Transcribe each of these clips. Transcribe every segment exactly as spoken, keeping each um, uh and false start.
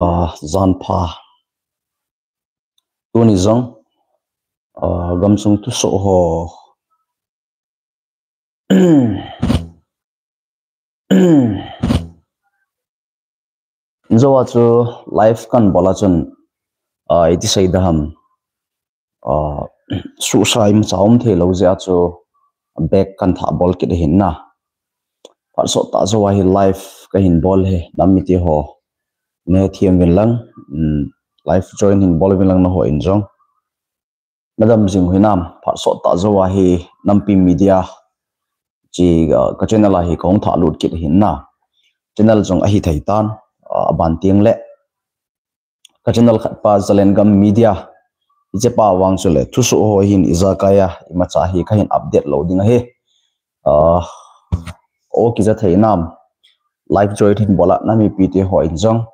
Ah, janpha. Tuni jong, ah, gamsung thusoh ho. Injo a chu live kan bol a chun, ah, iti sei ding ham. Ah, suhsa imacha um thei lou jeh a chu back kan thah bol kit ahin na. Phat sot tah jou a hi live kahin bol hi, nam mite ho nei hethem uvin lang, um, live join hin bol uvin lang nangho in jong. Nadam jing u hinam, phat sot tah jou a hi Nampi Media chi, ah, ka channel a hi kahung thah lut kit ahin na. Channel jong ahi thei tan, ah, aban teng le ka channel khat pa Zalengam Media, hiche pa vang chu le thusoh ho hin ijakai a imacha hi kahin update lou ding ahi. Ah, o kija thei nam, live join hin bol a nam mipite ho in jong,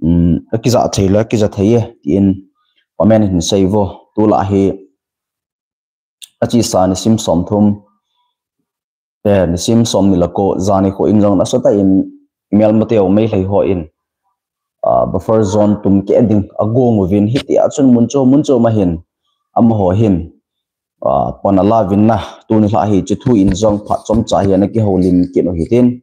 um, akija thei le, akija thei e, tin comment hin sei vo. Tulai hi achesa nisim som thum, eh, nisim som ni le ko, jani kho in jong nasatah in imelmateu Meitei ho in, ah, buffer zone tum keh ding agong uvin, hitia chun mun chom, mun chom a hin, amaho hin, ah, pan ala uvin na, tuni lha hi hiche thu in jong phat chomcha hi ana kihoulim kit u hitin.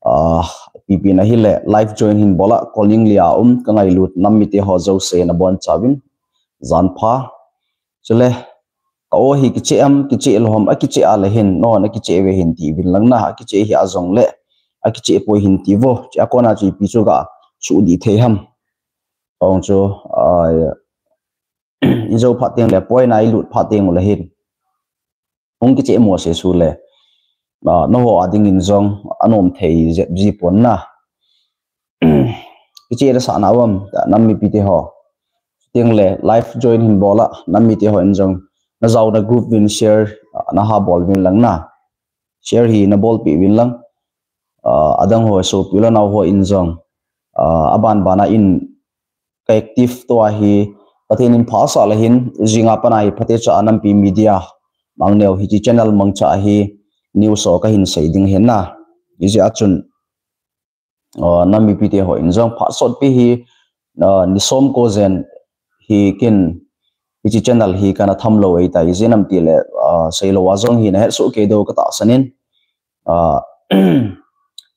Ah, ipi pi na hile, live join hin bol a, calling lia um, ka ngailut nam mite ho jouse nabonchauvin janpha. Chule, ka o hi kicheh am, kicheh lou ham, akicheh a le hin, nangho nakicheh uve hin ti uvin lang na, akicheh hih a jong le, akicheh poi hin ti vo, chea kona chu ipi chu ga suhdih thei ham. Kong chu, ah, ijou phat teng le, point a ilut phat teng u le hin, hung kicheh mo se su le, ah, nangho a ding in jong anom thei jep ji pon na. Kicheh le sa na um, nam mipite ho. Teng le, live join hin bol a, nam mite ho in jong, najaona group uvin share, ah, naha bol uvin lang na. Share hi nabolpeh uvin lang. Ah, adang ho, sopi u le nao ho in jong, ah, aban ban a in ka active tua hi, Pathen in phasah le hin, jinga pat a hi, phatecha a Nampi Media, Mangneo hiche channel mangcha a hi, news ho kahin sei ding ahin na. Hijeh a chun, ah, nam mipite ho in jong phat sot pi hi, ah, ni som ko jen hi kin, hiche channel hi kana tham lou ahitai, ijeh inem itile, ah, sei lou a jong hi nahet soh kei diu katahsan in, ah,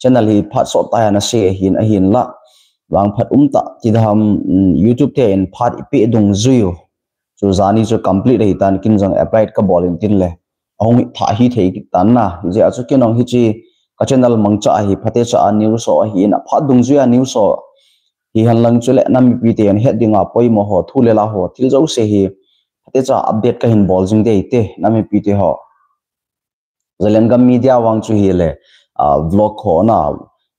channel hi phat sot tah a nase ahin, ahinla, vangphat umtah ti ding ham, um, YouTube te in phat ipeh dungjui u chu jani chu complete ahitan, kin jong apply kabol in tin le, ahung thah hithei kit tan na. Hijeh a chu kin jong hiche ka channel mangcha a hi, phatecha a news ho ahin, aphat dungjui a news ho hihen lang chule nam mipite in het dinga poimo ho, thu le la ho, thil jouse hi phatecha update kahin bol jing ding ahi te, nam mipite ho. Zalengam Media vang chu hile, ah, vlog ho na,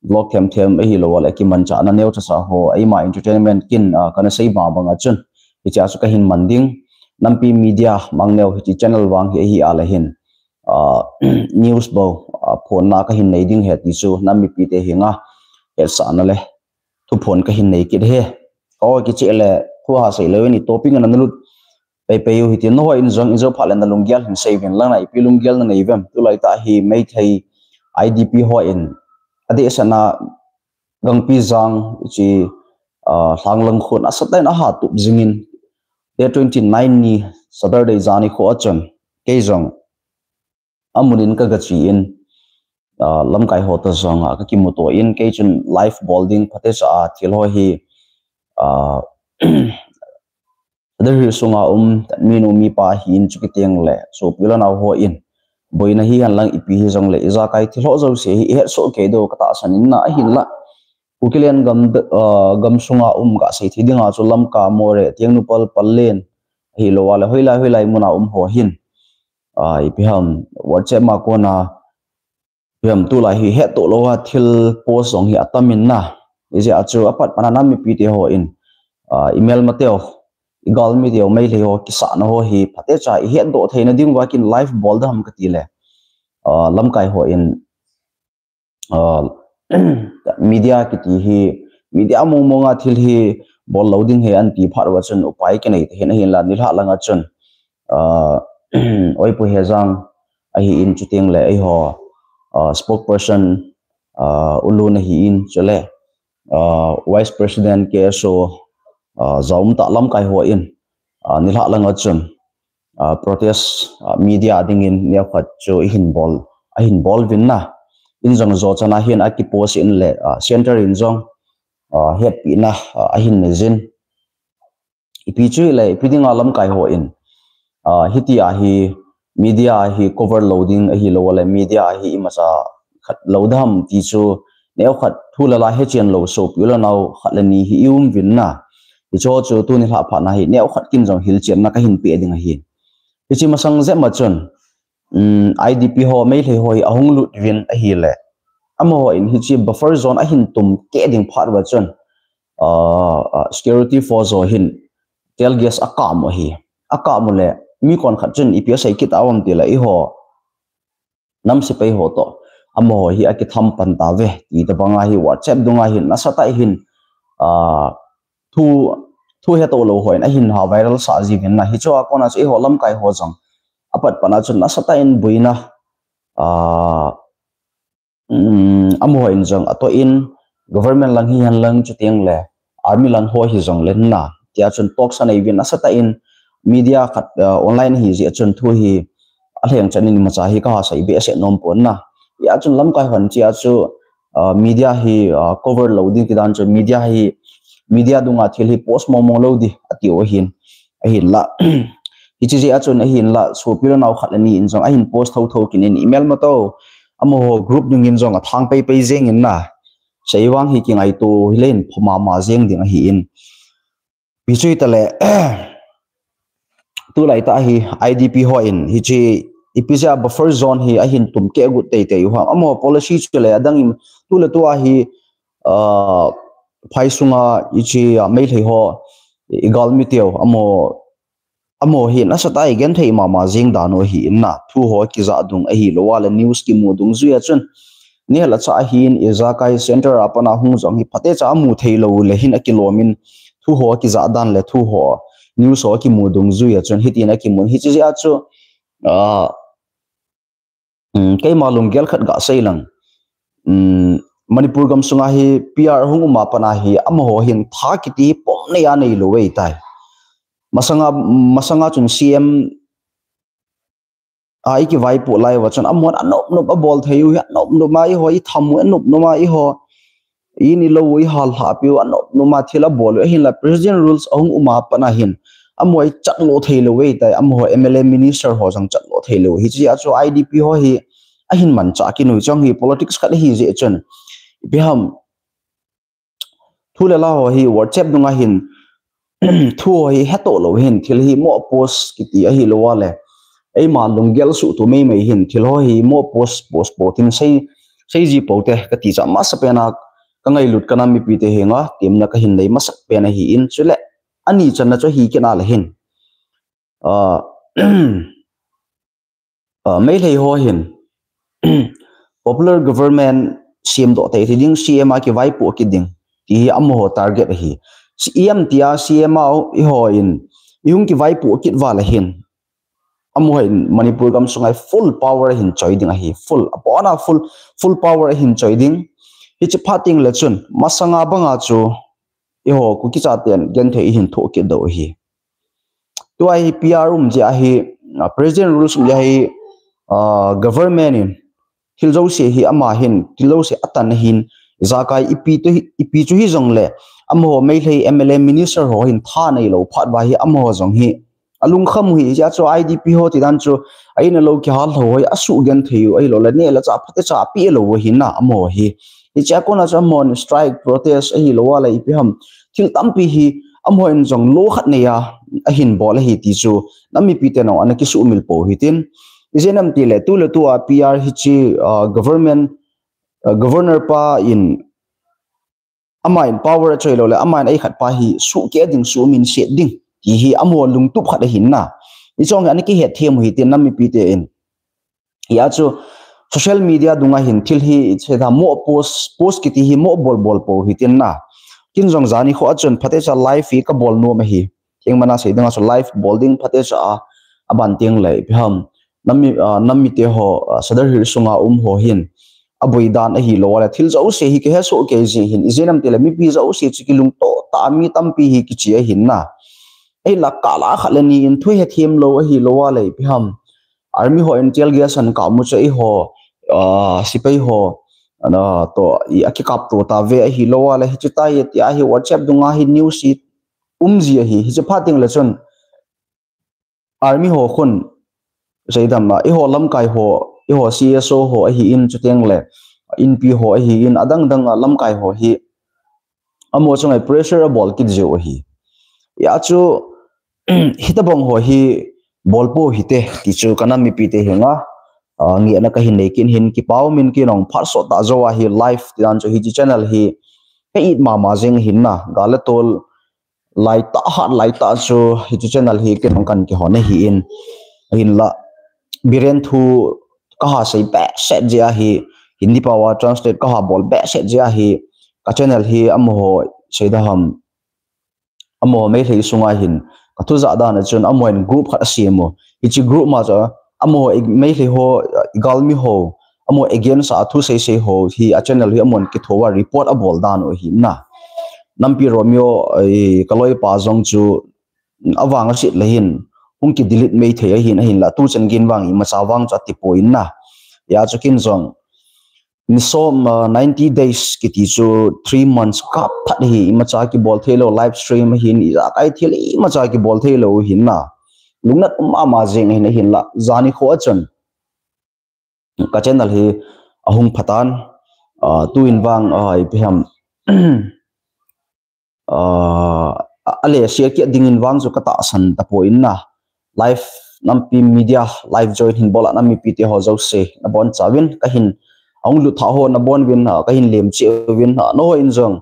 vlog them them ahilou le kimanchahna neocha cha ho, eima entertainment kin, ah, kana sei bang bang a chun, hichea chu kahin man ding. Nampi Media, Mangneo hiche channel vang hi ahi a le hin, ah, news bou, ah, phonna kahin nei ding ahi ti chu nam mipite henga hetsahna le thuphon kahin nei kit ahi. O, kicheh le, thu ha sei lou in, i topic a nalut pei pei u hitin, nangho in jong ijou phat le nalunggel hin sei uvin lang na, ipi lunggel nanei uvem. Tulai tah hi Meitei I D P ho in adehset na Gangpijang hiche, ah, Lhanglang khun asatah in aha tup jing in, day twenty nine ni Saturday jani kho a chun, kei jong amun in kaga che in, ah, lamkai ho toh jong a kakimuto in, kei chun live bol ding phatecha a thil ho hi, ah, Delhi sunga um minu mipa hin chu kiti le, sopi u le nao ho in, boina hihen lang ipi hijong le, ijakai thil ho jouse hi ihet soh kei diu katahsan in na, ahinla, Kukiland gam, ah, gamsunga um gasei thei dinga chu Lamka, Moreh, Tengnoupal, Pallel, ahilou le hoilai hoilai muna um ho hin, ah, ipi ham, WhatsApp ma kona, ipi ham, tulai hi hettoh lou a thil post jong hi atam in na. Hijeh a chu apat pat a nam mipite ho in, ah, imelmateu, igalmiteu, Meitei ho kisahna ho hi phatecha ihetdoh theina diuva kin live bol ding ham kati le, ah, lamkai ho in, ah, media kiti hi, media mong mong a thil hi bol lou ding ahi anti phat uva chun upai kinei tahih in, ahinla nilhah langa chun, ah, Oipu Hejang ahin, chuteng le eiho, ah, spokesperson, ah, U Lun ahin, chule uh, Vice President K S O, uh, jaum tah lamkai ho in, uh, nilhah langa chun, uh, protest, uh, media dingin neokhat chu ihin bol, ahin bol uvin na. In jong jo chana hin akipost in le, uh, center in jong, uh, hetpina, uh, ahin nei jin. Ipi chu le, ipi dinga lamkai ho in, uh, hitia hi media hi cover lou ding ahilou le, media hi imacha khat lou dam ti chu neokhat thu le la hechen lou sopi u le nao khat le ni hi i um uvin na. Hicho chu tuni lhah phat na hi neokhat kin jong hilchenna kahin pe ding ahi. Hiche masang jep ma chun, um, I D P ho, Meitei ho hi ahung lut uvin ahile, amaho in hiche buffer zone ahin tum keh ding phat uva chun, uh, uh, security force ho hin tear gas akam u ahi. Akam u le, mi konkhat chun ipi asei kit a um tile, eiho nam sepai ho toh amaho hi akitham pan tauve, ti tabanga hi WhatsApp dunga hin nasatah in, ah, thu, thu hettoh lou ho in ahin ha viral sah jiuvin na. Hicho a kona chu eiho lamkai ho jong apat pana chun nasatah in boina, ah, um, amaho in jong atoh in, government lang hihen lang, chuteng le army lang ho hijongle na, tia chun talks anei uvin nasatah in, media khat, uh, online hi jeh a chun thu hi alheng chan in imacha hi kaha sei behseh nom pon na. Hia chun lamkai hon chia chu, uh, media hi, uh, cover lou ding ti dan chu, media hi, media dunga thil hi post mong mong lou ding atiu ahin, ahinla. Hiche jeh a chun ahinla, sopi le nao khat le ni in jong ahin post thotho kit in, email ma to, amaho group dung in jong athang pei pei jeng in na. Sei vang hi kingaito hile hin pha mama jeng ding ahin. Ipi chu hitale, tulai tah hi I D P ho in hiche ipi jeh a buffer zone hi ahin tum keh got tei tei u ham. Amaho policy chu le adang in, tu le tua hi, ah, phai sunga hiche, ah, Meitei ho, i galmi teu, amaho, amaho hi nasatah in genthei mama jeng dan u ahin na, thu ho kijah dung ahilou le news kimu dungjui a chun, nilhah cha ahin ijakai center a pat a hung jong hi phatecha amu thei lou le hin akilom in, thu ho kijah dan le thu ho, news ho kimu dungjui a chun hitin akimun. Hiche jeh a chu, ah, um, keima lunggel khat gasei lang. Um, Manipur gamsunga hi P R hung um a pat a hi amaho hin tha kiti pom nei a neilou ahitai. Masanga, masanga chun C M a ikivaipoh lai uva chun amahon anop nop abol thei u hi, anop nop a eiho itham u, anop nop a eiho ini lou u, ihal lhah peh u, anop nop a thil abol u, ahinla President Rules ahung um a pat a hin amaho ichat lo thei lou ahitai, amaho M L A minister ho jong chat lo thei lou. Hiche a chu I D P ho hi ahin manchah kit u, chong hi politics khat ahi jeh chun, ipi ham, thu le la ho hi WhatsApp dunga hin thu ho hi hettoh lou hin, thil hi moh post kiti ahilou le, eima lunggel suhtu mei mei hin thil ho hi moh post, post post in sei, sei ji pou te kati cha, masapen a kangailut kanam mipi te henga temna kahin nei masapen ahin, chule ani channa chu hi kina le hin, ah, ah, Meitei ho hin popular government semdoh tei thei ding, C M a kivaipoh kit ding, ti hi amaho target ahi. C M tia C M a eiho in ihung kivaipoh kit uva le hin, amaho in Manipur gamsunga full power ahin choi ding ahi, full, apona full, full power ahin choi ding. Hiche phat teng le chun masanga banga chu eiho Kuki chaten genthei ihin thoh kit diu ahi. Tua hi P R um jeh ahi, ah, President Rules um jeh ahi, ah, government in thil jouse hi ama hin, thil jouse atan ahin, ijakai ipi tu hi, ipi chu hijongle, amaho Meitei M L A minister ho hin tha neilou phat uva hi amaho jong hi alungkham u hi, hiche a chu I D P ho ti dan chu, a in a lou kihal lou ho hi asuh genthei u ahilou le, neh le chah phatecha apeh lou u ahi na, amaho hi. Hiche a kona chu amahon strike, protest ahilou le, ipi ham, thil tampi hi amahon jong lo khat nei a ahin bol ahi ti chu nam mipi te nong ana kisuhmil pou hitin. Ijeh inem itile, tu le tua P R hiche, ah, government, ah, governor pa in ama in power achoi lou le, ama in eikhat pa hi suhkeh ding, suhminset ding ti hi amaho lungtup khat ahin na. Hiche jong hi ana kihet them u hitin nam mipi te in. Hia chu social media dunga hin thil hi, hiche a moh post, post kiti hi moh bol bol pou hitin na. Kin jong jani kho a chun phatecha live hi kabol nom ahi. Thengmana sei dinga chu live bol ding phatecha a, aban teng le ipi ham, nam mi, ah, nam mite ho, ah, Sadar Hills sunga um ho hin aboi dan ahilou le, thil jouse hi kihesoh kei jeh hin, ijeh inem itile mipi jouse chu kilungto tah a mi tampi hi kiche ahin na. Ahinla kah lah a khat le ni in thu hethem lou ahilou le, ipi ham, army ho in tear gas ahin kap u chu eiho, ah, sepai ho, ana, toh, i, akikap to tave ahilou le, hichu tai tia hi WhatsApp dunga hi news hi um ji ahi, hichu phat teng le chun army ho khun, seidam a, eiho lamkai ho, eiho C S O ho ahin, chuteng le inpi ho ahin, adang dang a lamkai ho hi, amaho chunga pressure abol kit jiu ahi. Hijeh chun, hitobang ho hi bol pou hite, ti chu ka nam mipite henga, ah, ngehna kahin nei kit in, kipa um in, kei jong phat sot tah jou a hi live ti dan chu hiche channel hi ka it mama jeng ahin na, gal le tol lai tah, hat lai tah chu hiche channel hi kei jong kan kihon ahin, ahinla Biren thu kaha sei behseh jeh a hi, Hindi pao a translate kaha bol behseh jeh a hi, ka channel hi amaho, seidam, amaho Meitei sunga hin ka thu jah dan a chun amaho in group khat asem u. Hiche group ma chu amaho i, Meitei ho, i galmi ho, amaho against a thu seisei ho hi a channel hi amahon kitho a report abol dan u ahin na. Nampi Romeo, i, ka loipa jong chu avang aset le hin hung ki delete mai thei ahin, ahinla tuchan geiyin vang imacha vang chu ati poi na. Hijeh chun kei jong ni som, ah, ninety days kiti chu three months kap phat hi imacha kibol thei lou, live stream ahin, ijakai thil imacha kibol thei lou ahin na. Lungnat um mama jeng ahin, ahinla jani kho a chun ka channel hi ahung pha tan, ah, tuin vang, ah, ipi ham, ah, a le sia kia dingin vang chu ka tahsan tapoi na. Live, Nampi Media live join hin bol a nam mipite ho jouse nabonchauvin kahin, ahung lut thah ho nabon uvin, ah, kahin lemcheh uvin, ah, nangho in jong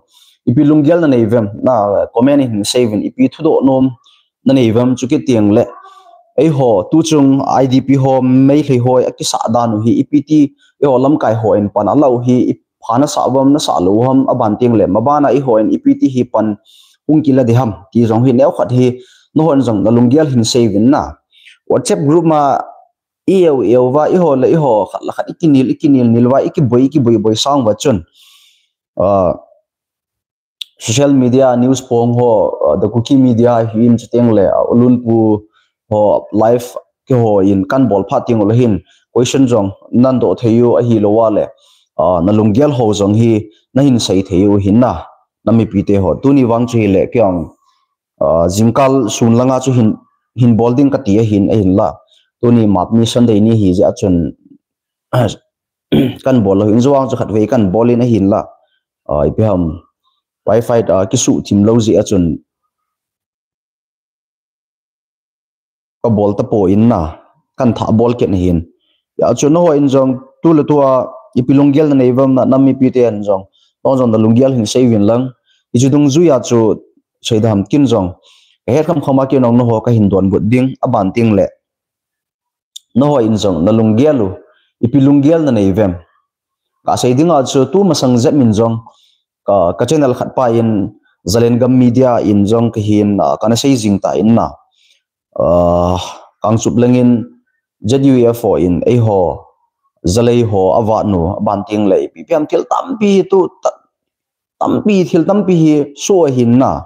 ipi lunggel nanei uvem, na comment in hin sei uvin, ipi thudoh nom nanei uvem, chukit teng le eiho tuchung I D P ho, Meitei ho akisah dan u hi ipi ti, eiho lamkai ho in pan ala u hi, ipha nasah uvem, nasah lou uvem, aban teng le maban a eiho in ipi ti hi pan hung kila ding ham ti jong hi neokhat hi nangho in jong nalunggel hin sei uvin na. WhatsApp group ma i eu eu uva, eiho le eiho khat le khat ikinel, ikinel nel uva, ikiboi, ikiboi boi sang uva chun, ah, social media news phong ho, ah, The Kuki Media hin, chuteng le, ah, Ulunpu ho live kihon kan bol phat teng u le hin question jong nahin doh thei u ahilou le, ah, nalunggel ho jong hi nahin sei thei u ahin na, nam mipite ho. Tuni vang chu hile kei jong, ah, jingkah sun langa chu hin, hin bol ding kati ahin, ahinla tuni Mapni Sunday ni hijeh a chun kan bol lou hin, jou vang chu khatvei kan bol in ahinla, ah, ipi ham, wifi, ah, kisuhthim lou jeh a chun ka bol tapon na, kan thah bol kit ahin. Hijeh chun nangho in jong tu le tua ipi lunggel nanei uvem, na nam mipite in jong, nangho jong nalunggel hin sei uvin lang. Hiche dungjui a chu seidam, kei jong kahet kham kham a kei jong nangho kahin donbut ding, aban teng le nangho in jong nalunggel u, ipi lunggel nanei uvem. Kasei ding a chu tu masang jep in jong ka, ka channel khat pa in, Zalengam Media in jong kahin, ah, kana sei jing tan na. Ah, Kangchup lang in Z U F O in eiho Zalei ho avat u, aban teng le ipi ipi ham thil tampi tu ta, tampi, thil tampi hi soh ahin na.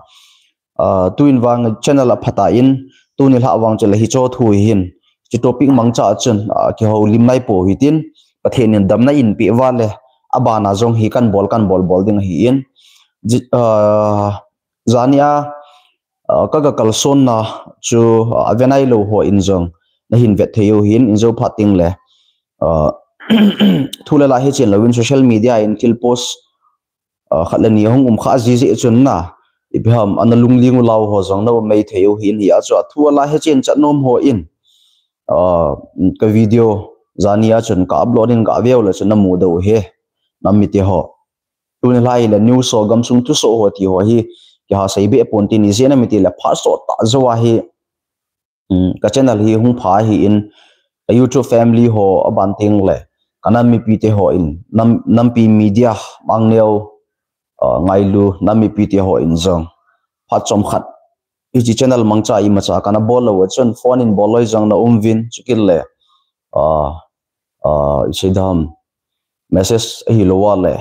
Ah, tuin vang channel apha tan, tuni lha vang chu le hiche thu hin, hiche topic mangcha a chun, ah, kihoulim nai pou hitin, Pathen in damna einpeh uva le, aban a jong hi kan bol, kan bol bol ding ahin. Ji-, ah, jani a, ah, ka, ka kalson na chu, ah, ave nailou ho in jong nahin vet thei u ahin, in jou phat teng le, ah, thu le la hichen louvin social media in thil post, ah, khat le ni ahung um kha jiji chun na, ipi ham, ana lungling u lou ho jong na um mai thei u ahin, hijeh chun a thu a la hichen chat nom ho in, ah, ka video jani a chun ka upload in ka veu le chun namu diu ahi, nam mite ho. Tuni lha hile news ho, gamsung thusoh ho ti ho hi kiha sei be pon tin, ijeh inem itile phat sot tah jou a hi, um, ka channel hi hung pha ahin, ka YouTube family ho aban teng le, ka nam mipite ho in, nam, Nampi Media, Mangneo, ah, Ngailu, nam mipite ho in jong phat chomkhat hiche channel mangcha imacha kana bol lou a chun phone in bol loi jong na um uvin, chukit le, ah, ah, ipi sei dam, message ahilou a le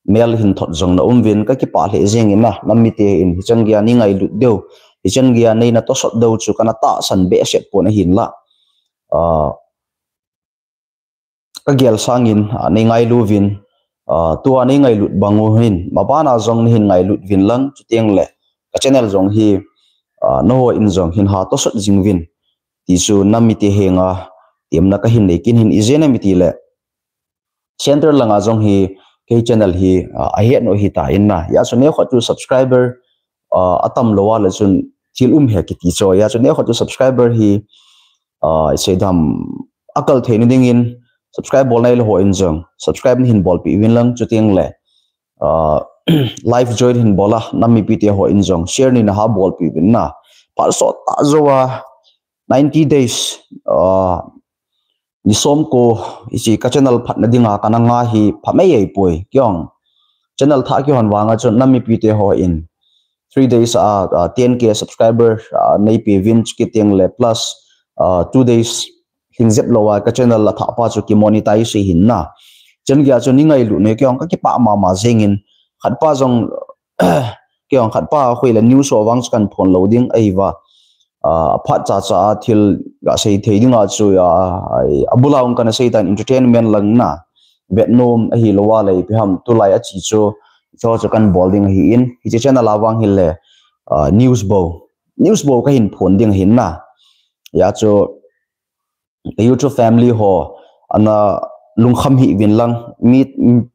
mail hin thot jong na um uvin, ka kipah lheh jeng in na, nam mite in hichan geiya nei ngailut diu, hichan geiya nei na tosot diu chu kana tahsan behseh pon ahin la. Ah, ka gel sangin, ah, nei ngailu uvin, ah, tua nei ngailut bang u hin, mabana jong nei hin ngailut uvin lang, chuteng le ka channel jong hi, ah, nangho in jong hin ha tosot jing uvin, ti chu nam mite henga temna ka hin nei kit in, ijeh inem itile center langa jong hi kei channel hi, ah, ahet nau ahitan na. Hijeh chun neokhat chu subscriber, ah, atam lou a le chun thil um ahi kiti chu. Hijeh chun neokhat chu subscriber hi, ah, isei dam, akal theina dingin subscribe bol nailou ho in jong subscribe nei hin bolpeh uvin lang, chuteng le, ah, live join hin bol a, nam mipite ho in jong share nei na ha bolpeh uvin na. Phat sot tah jou a, ninety days, ah, ni som ko, hiche ka channel phatna dinga kana nga hi pha mei ahipoi. Kei jong channel thah kihon vanga chun nam mipite ho in three days a, ah, ten K subscriber, ah, nei pe uvin, chuteng le plus, ah, two days lhing jep lou a ka channel athah pa chu ki monetize ahin na. Chan geiya chu nei ngailut ne, kei jong ka kipah mama jeng in, khat pa jong, kei jong khat pa khoi le news ho vang chu kan phon lou ding ahi va. Ah, phat cha cha a thil ga sei thei dinga chu, ah, ai, abul a hung kana sei tan, entertainment lang na. Vet nom ahilou a le ipi ham, tulai a chi chu, chu chu kan bol ding ahin. Hiche channel a vang hile, ah, news bou, news bou ka hin phon ding ahin na. Hijeh chun ka YouTube family ho ana lungkham hih uvin lang, mi,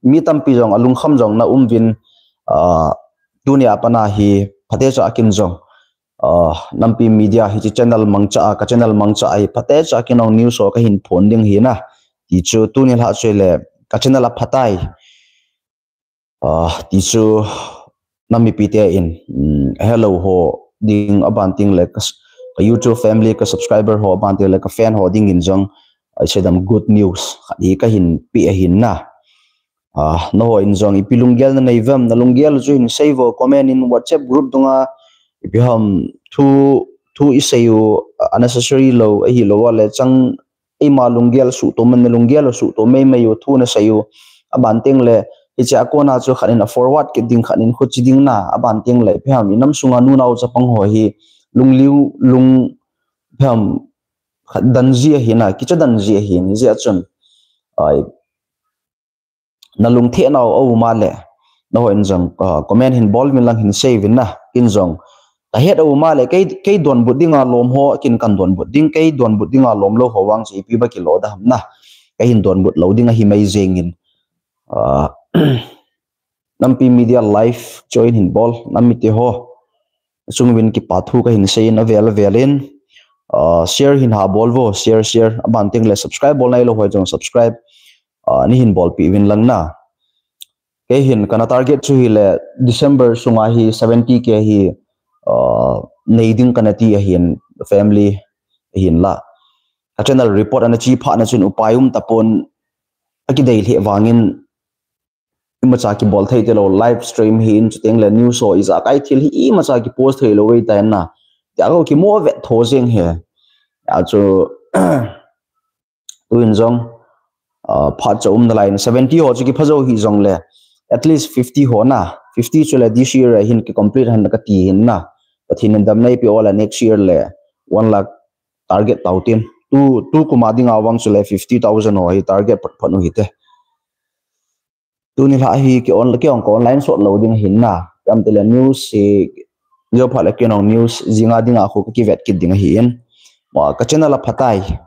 mi tampi jong alungkham jong na um uvin, ah, tuni a pat a hi phatecha a kin jong, ah, Nampi Media hiche channel mangcha a, ka channel mangcha a hi phatecha a kin jong news ho ka hin phon ding ahi na. Ti chu tuni lhah chu le ka channel aphatai. Ah, ti chu nam mipite in, um, helou ho ding, aban teng le ka s-, ka YouTube family, ka subscriber ho, aban teng le ka fan ho dingin jong, isei dam, good news khat hi ka hin pe ahin na. Ah, nangho in jong ipi lunggel na nei uvem, na lunggel chu hin sei vo, comment in, WhatsApp group dunga ipi ham thu, thu isei u, ah, unnecessary lou ahilou a le chang eima lunggel suhtoh, na lunggel suhtoh mei mei u thu na sei u. Aban teng le, hiche a kona chu khat in a forward kit ding, khat in khuchi ding na, aban teng le, ipi ham, i nam sunga nu nao chapang ho hi, lungliu, lung, ipi ham, khat dan ji ahi na, kicha dan ji ahi, hijeh chun, ai, na lungthim nau a um a le, nangho in jong, ah, comment hin bol uvin lang, hin sei uvin na, kin jong. Ka het a um a le, kei, kei donbut dinga lom ho, kin kan donbut ding, kei donbut dinga lom lou ho vang chu ipi ba kilo da ham na. Ka hin donbut lou ding ahi mai jeng in. Ah, Nampi Media live join hin bol, nam mite ho chung uvin kipa thu ka hin sei in, avel avel in, ah, share hin ha bol vo, share, share, aban teng le subscribe bol nailou ho jong subscribe, ah, nei hin bolpeh uvin lang na. Kei hin kana target chu hile December sunga hi seventy K hi, ah, nei ding kana ti ahin, family ahin la. Ka channel report ana chi phat na chun upai um tapon, akidei lheh vangin imacha kibol thei talou, live stream hin, chuteng le news ho, ijakai thil hi imacha kipost thei lou ahitan na. Tia ko kimo vet tho jeng e. Hijeh chun, tuin jong, ah, phat cha um nalai in, seventy ho chu kipha jou hih jong le, at least fifty ho na, fifty chu le this year a hin ki complete hen ka ti ahin na. Pathen in damna eipe a le next year le one lakh target tau tin. Tu, tu kum a dinga vang chu le fifty thousand ho hi target phot phot u hite. Tuni lha hi kei on, kei on ka online sot lou ding ahin na. Kam tile news hi, leo phat le kei on news jinga dinga khu ka kivet kit ding ahin. Mo ka channel aphatai.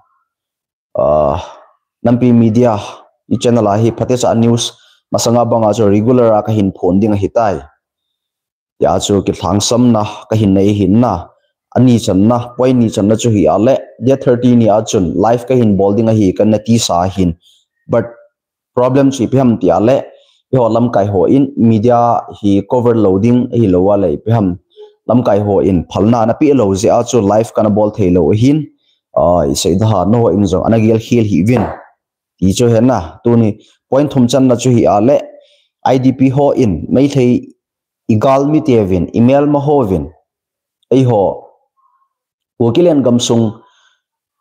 Ah, Nampi Media, i channel a hi phatecha news masanga banga chu regular a ka hin phon ding ahitai. Tia chu kilhangsamna ka hin nei ahin na. Ani channa, point ni channa chu hi a le, date thirty ni a chun live ka hin bol ding ahi kana tisa ahin. But problem chu ipi ham tia le, eiho lamkai ho in media hi cover lou ding ahilou a le ipi ham, lamkai ho in phalna ana pe lou jeh a chu live kana bol thei lou ahin. Ah, isei da ha, nangho in jong ana gel khel hih uvin. Ti chu ahin na, tuni point thum channa chu hi a le, I D P ho in, Meitei i galmi teuvin, i melma hovin, eiho Kuki len gamsung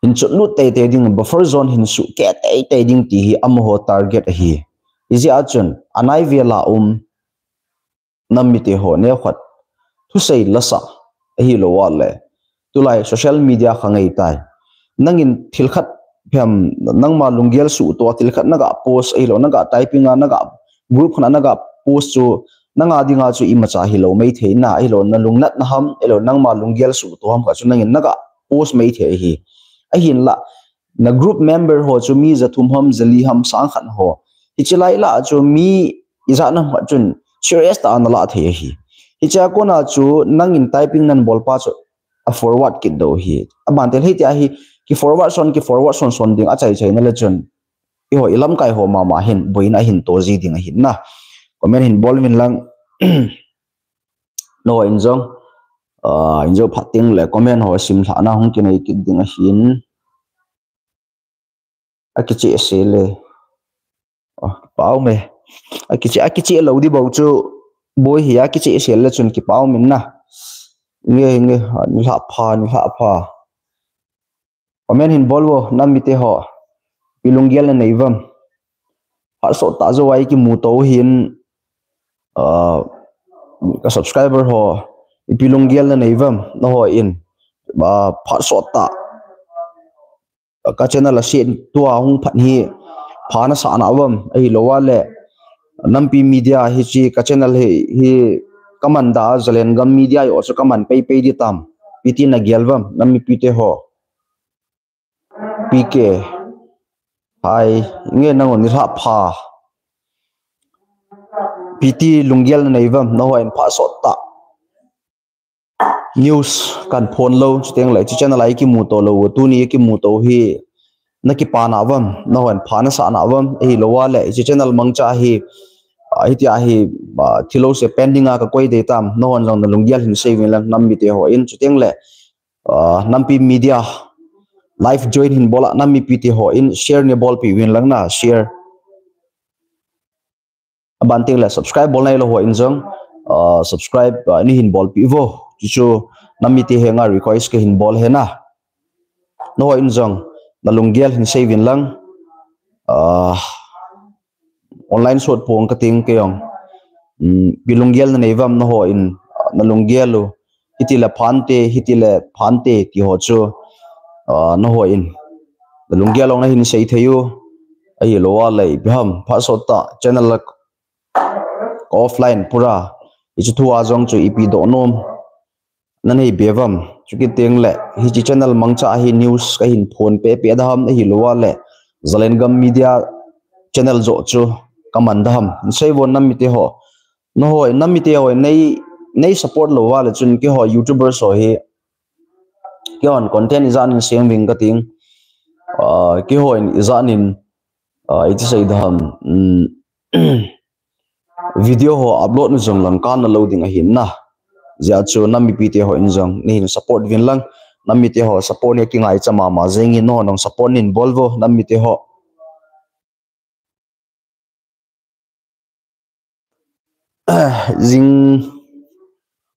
hin chotlut teitei ding, buffer zone hin suhkeh teitei ding ti hi amaho target ahi. Hijeh a chun, anai vela um, nam mite ho neokhat thusei lasa, ahilou a le, tulai social media kha ngei tai. Nangin thil khat phem, nangma lunggel suhtoh a thil khat naga post ahilou, naga typing a, naga group khat a naga post chu, nanga dinga chu imacha hilou maithei na, ahilou nalungnatna ham, ahilou nangma lunggel suhtoh ham kha chu nangin naga post maithei ahi. Ahinla, na group member ho chu mi ja thum ham, ja li ham, sang khat ho. Hiche lai lah chu mi ijat nam khat chun serious tah a nalah thei ahi. Hichea kona chu nangin typing nabol pa chu a forward kit diu ahi. Abante hitia hi ki forward son, ki forward son son ding achai chai na le chun, eiho ilamkai ho mama hin boina ahin to ji ding ahi na. Comment hin bol uvin lang. Nangho in jong, ah, in jong phat teng le comment ho simlhah na hung kinei kit ding ahin. Akicheh sel e. Oh, kipah um e. Akicheh, akicheh lou ding bou chu boi hi, akicheh sel le chun kipah um in na. Nge, nge, ah, nilhah pha, nilhah pha. Comment hin bol vo, nam mite ho. Ipi lunggel nanei uvam. Phat sot tah jou a ikimuto u hin, ah, ka subscriber ho. Ipi lunggel nanei uvam, nangho in. Ah, phat sot tah. Ka channel a set tua hung phat hi pha nasah nauvam, ahilou a le. Nampi Media hiche ka channel hi, hi kaman da, Zalengam Media jong chu kaman peipei ding tam. Ipi ti nagel uvam, nam mipite ho. P K. Hai, nge nangho nilhah pha. Ipi ti lunggel nanei uvam, nangho in phat sot tah. News kahin phon lou, chuteng le, hiche channel a ikimuto lou, tuni ikimuto hi, nakipa nauvam, nangho in pha nasah nauvam, ahilou a le, hiche channel mangcha hi, ah, hitia hi, ah, thilou se pending a kakoi ding tam, nangho jong nalunggel hin sei uvin lang, nam mite ho in, chuteng le, ah, Nampi Media, live join hin bol a, nam mipite ho in, share neibolpi uvin lang na, share. Abante le subscribe bol nailou ho in jong, ah, subscribe, ah, neihin bolpi uvo. Chuchu nam mite henga request kahin bol ahi na. Nangho in jong, nalunggel hin sei uvin lang, ah, online sot pong kating kei jong. Hmm, ipi lunggel nanei uvam nangho in, ah, nalunggel u. Hiti le phante, hiti le phante ti ho chu, ah, nangho in. Nalunggel jong nahin sei thei u. Ahilou a le ipi ham, phat sot tah, channel a offline pura. Hiche thu a jong chu ipi doh nom nanei be uvam. Chukit teng le, hiche channel mangcha hi news kahin phon pepe ding ham, ahilou a le. Zalengam Media channel jong chu kaman ding ham. Sei uvin nam mite ho. Nangho, nam mite ho, nei, nei support lou a le chun keiho YouTubers ho hi. Keihon content ijat in sem uving kating. Ah, keihon ijat in, ah, iti sei ding ham, um, video ho upload na jong lang kana lou ding ahi na. Hijeh chun nam mipite ho in jong, neihin support uvin lang, nam mite ho support hi kingaicha mama jeng in nangho jong support neihin bol uvo, nam mite ho. Jing,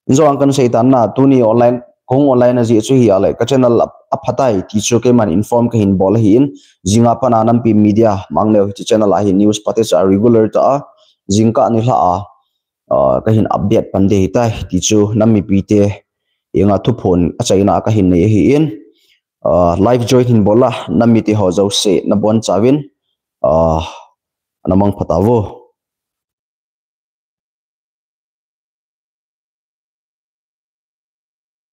jong kahin sei tan na, tuni online, kahung online a jeh chu hi a le, ka channel a, aphatai, ti chu keiman inform kahin bol ahin, jing a pat a Nampi Media, Mangneo hiche channel a hi news pate cha regular tah a, jingkah nilhah a, ah, kahin update pan ding ahitai, ti chu nam mipite henga thuphon achaina kahin nei ahin, ah, live join hin bol a, nam mite ho jouse nabonchauvin, ah, ana mangpha tauvo.